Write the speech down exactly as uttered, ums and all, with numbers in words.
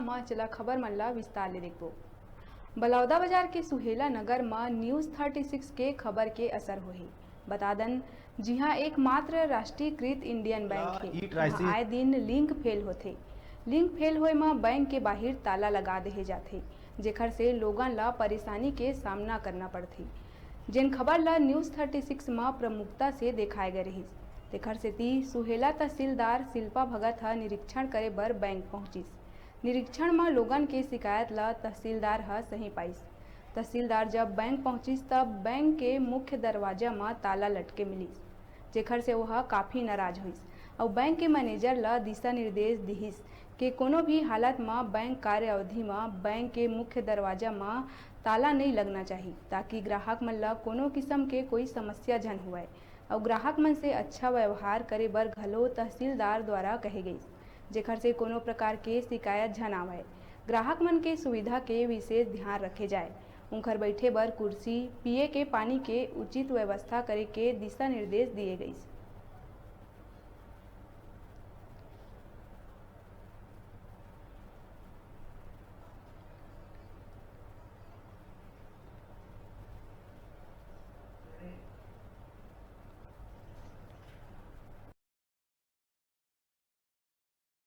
म चला खबर मन ला विस्तार ले देखबो। बलौदा बाजार के सुहेला नगर म News thirty six के खबर के असर होही। बता दन, जिहां एकमात्र राष्ट्रीयकृत इंडियन बैंक हे, ई ट्राइसिस- उहां आए दिन लिंक फेल होथे। लिंक फेल होए म बैंक के बाहिर ताला लगा देहे जाथे, जेखर से लोगन ला परेशानी के सामना करना पड़थे। जेन खबर ला News thirty six म प्रमुखता से देखाए गए रहिस, तेखर सेती सुहेला तहसीलदार शिल्पा भगत ह निरीक्षण करे बर बैंक पहुंचिस। निरीक्षण म लोगन के शिकायत ल तहसीलदार ह सही पाइस। तहसीलदार जब बैंक पहुंचिस, तब बैंक के मुख्य दरवाजा म ताला लटके मिलिस, जेखर से ओह काफी नाराज होइस अउ बैंक के मैनेजर ल दिशा निर्देश दिहिस कि कोनो भी हालत म बैंक कार्य अवधि म बैंक के मुख्य दरवाजा म ताला नइ लगना चाही, ताकि ग्राहक मन ल कोनो किसम के कोई समस्या झन होवय। अउ ग्राहक मन से अच्छा व्यवहार करे बर घलो तहसीलदार द्वारा कहे गइस, जेखर से कोनो प्रकार के शिकायत झन आवय। ग्राहक मन के सुविधा के विशेष ध्यान रखे जाय। उंखर बैठे बर कुर्सी, पीए के पानी के उचित व्यवस्था करे के दिशा निर्देश दिए गइस।